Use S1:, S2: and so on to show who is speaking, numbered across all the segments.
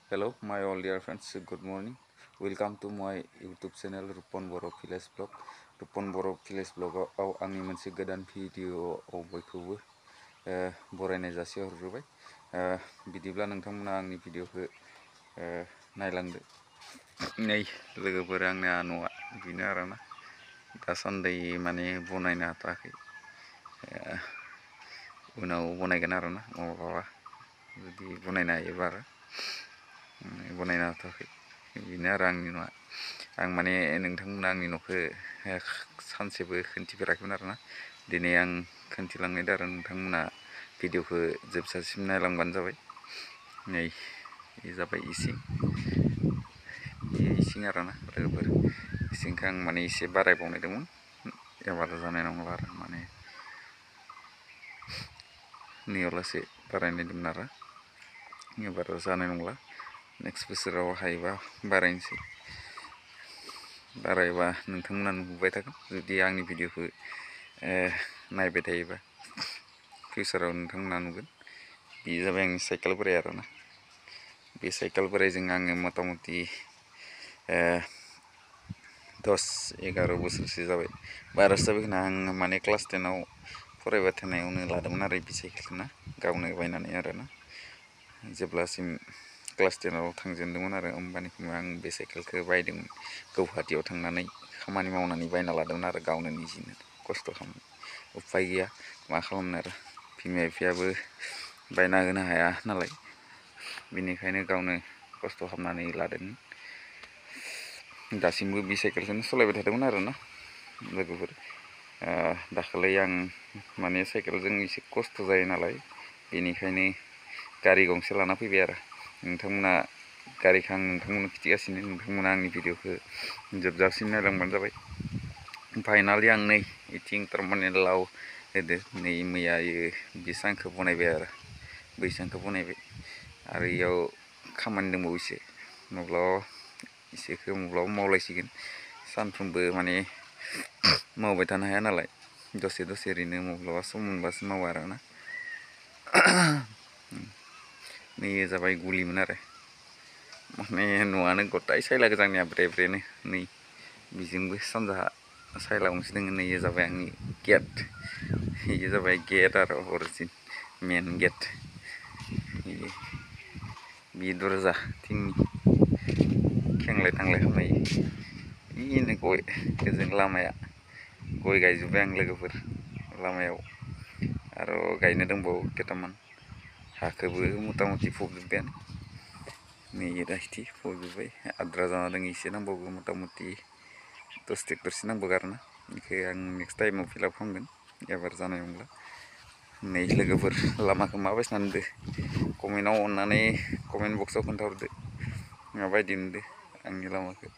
S1: Hello, my all dear friends. Good morning. Welcome to my YouTube channel Rupon Boro Village Vlog. Rupon Boro Village Vlogआव आंनि मोनसे गोदान भिडिअ'आव बयखौबो बरायनाय जासिहरग्रोबाय। बिदिब्ला नोंथांमोना आंनि भिडिअ'खौ नायलांदो। नै लोगोफोर आंना न'आ बेनो आरोना दासान्दि माने बनायनो हाथ'आखै। उनाव बनायगोन आरोना माब्लाबा जुदि बनायनो हायोबा आरो बनायनो हाथ'आखै बेनो आरो आंनि न'आ। आं माने नोंथांमोना आंनि न'खौ सानसेबो खोन्थिफेराखैमोन आरोना दिनै आं खोन्थिलांनायदो आरो नोंथांमोना भिडिअ'खौ जोबजासिम नायलांबानो जाबाय। नै बे जाबाय इसिं आरोना लोगोफोर इसिंखौ आं माने एसे बारायबावनायदोंमोन एबार जानाय नंला आरो माने नैयाव लासै बारायनायदोंमोन आरो एबार जानाय नंला। नेक्स्ट बोसोराव हायोबा बारायनोसै। बारायबा नोंथांमोना नुबाय थागोन जुदि आंनि भिडिअ'खौ नायबाय थायोबा फिउचाराव नोंथांमोना नुगोन। बे जाबाय आंनि साइकेल बोराय आरोना बे साइकेल बोरायजों आङो मथा मथि 10-11 बोसोरसो जाबाय बारासो जाबाय खोना। आं माने क्लास 10आव फरायबाय थानायावनो लादोंमोन आरो बे साइकेलखौ ना गावनो बायनानै आरोना जेब्लासिम क्लास 10आव थांजेनदोंमोन आरो होमबानिफ्रायनो आं बे साइकेलखौ बायदोंमोन। गुवाहाटीयाव थांनानै खामानि मावनानै बायना लादोंमोन आरो गावनो निजिनो खस्थ' खालामनानै। उफाय गैया मा खालामनो आरो बिमा बिफायाबो बायना होनो हाया नालाय बेनिखायनो गावनो खस्थ' खालामनानै लादों। दासिमबो बे साइकेलखौनो सालायबाय थादोंमोन आरोना लोगोफोर। दाखालि आं माने साइकेलजों एसे खस्थ' जायो नालाय बेनिखायनो गारि गंसे लाना फैबाय आरो नोंथांमोना गारिखौ आं नोंथांमोननो खिथिगासिनो नोंथांमोना आंनि भिडिअ'खौ जोबजासिम नायलांबानो जाबाय। फाइनालि आं नै इथिं थारमाने लाव होदो नै मैयायो बे सांखौ बनायबाय आरो बैसांखौ बनायबाय आरो इयाव खामानि दंबावो एसे माब्लाबा एसेखौ माब्लाबा मावलायसिगोन। सानफ्रोमबो माने मावबाय थानो हाया नालाय दसे दसे ओरैनो माब्लाबा सम मोनबासो मावो आरोना। नै जाबाय गलिमोन आरो माने न'आनो गथाय सायला गोजांनिया ब्रे ब्रेनो नै बिजोंबो सानजाहा सायला गंसे दङ। नै जाबाय आंनि गेट बेयो जाबाय गेट आरो अरिजिन मेन गेट बे दरजा थिंनि खेंलाय थांलाय खालामनाय बेनो गय ओजों लामाया गय गायजोब्बाय आं लोगोफोर लामायाव आरो गायनो दंबावो केटामान हाखौबो मथा मथि फबजोब्बायानो। नै दाहिथि फबजोब्बाय आद्रा जाना दङ एसे नांबावगौ मथा मथि 10 ट्रेक्टरसो नांबावगौ आरोना बेखौ आं नेक्स्ट टाइमाव फिलआप खालामगोन एबार जानाय नंला। नै लोगोफोर लामाखौ माबायसा नुदो कमेन्टआव अननानै कमेन्ट बक्सआव खोन्थाहरदो माबायदि नुदो आंनि लामाखौ।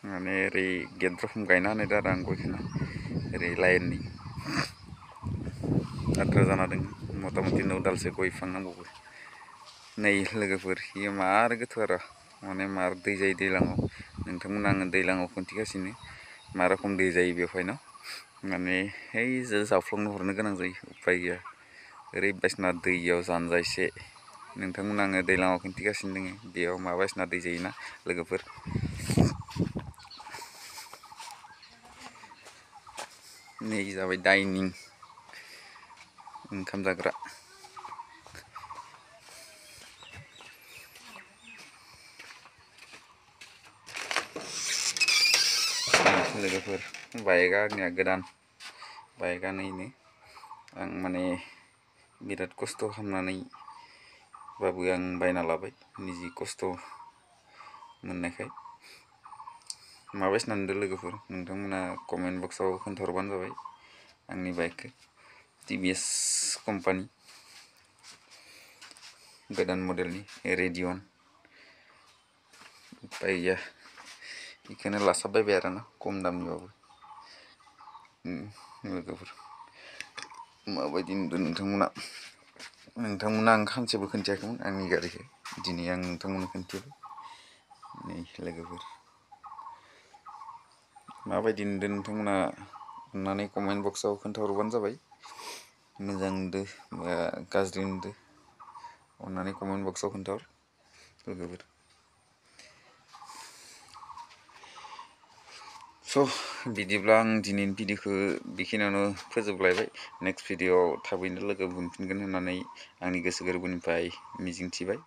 S1: माने ओरै गेट रखम गायना होनायदो आरो आं गयखौनो ओरै लाइननि आद्रा जाना दङ मथा मथि 9 दालसो गय बिफां नांबावगौ। नै लोगोफोर इयो मार गोथौ आरो माने मार दै जायो दैज्लाङाव नोंथांमोना आङो दैज्लाङाव खोन्थिगासिनो मा रखम दै जायो बेवहाय न माने ओइ जावफ्लंनो हरनो गोनां जायो उफाय गैया ओरैबायसिना दैयाव जानजायसे नोंथांमोना आङो दैज्लाङाव खोन्थिगासिनो दङ बेयाव माबायसिना दै जायोना लोगोफोर। नै जाबाय डाइनिं ओंखाम जाग्रा लोगोफोर। बाइकआ आंनिया गोदान बाइकआ नैनो आं माने बिराद खस्थ' खालामनानैबाबो आं बायना लाबाय निजि खस्थ' मोननायखाय। माबायसा नुदों लोगोफोर नोंथांमोना कमेन्ट बक्सआव खोन्थाहरबानो जाबाय आंनि बाइकखौ। TVS कम्पानि गोदान मडेलनि रेडियन उफाय गैया बेखौनो लासाबबायबाय आरोना खम दामनिबाबो। लोगोफोर माबायदि नुदों नोंथांमोना आं सानसेबो खोन्थियाखैमोन आंनि गारिखौ दिनै आं नोंथांमोननो खोन्थिबाय। नै लोगोफोर माबायदि नुदों नोंथांमोना अननानै कमेन्ट बक्सआव खोन्थाहरबानो जाबाय मोजां नुदों बा गाज्रि नुदों अन्नानै कमेन्ट बक्सआव खोन्थाहर लोगोफोर। स' बिदिब्ला आं दिनैनि भिडिअखौ बेखिनियावनो फोजोबलायबाय। नेक्स्ट भिडिअआव थाबैनो लोगो मोनफिनगोन होननानै आंनि गोसो गोरबोनिफ्राय मिजिंथिबाय।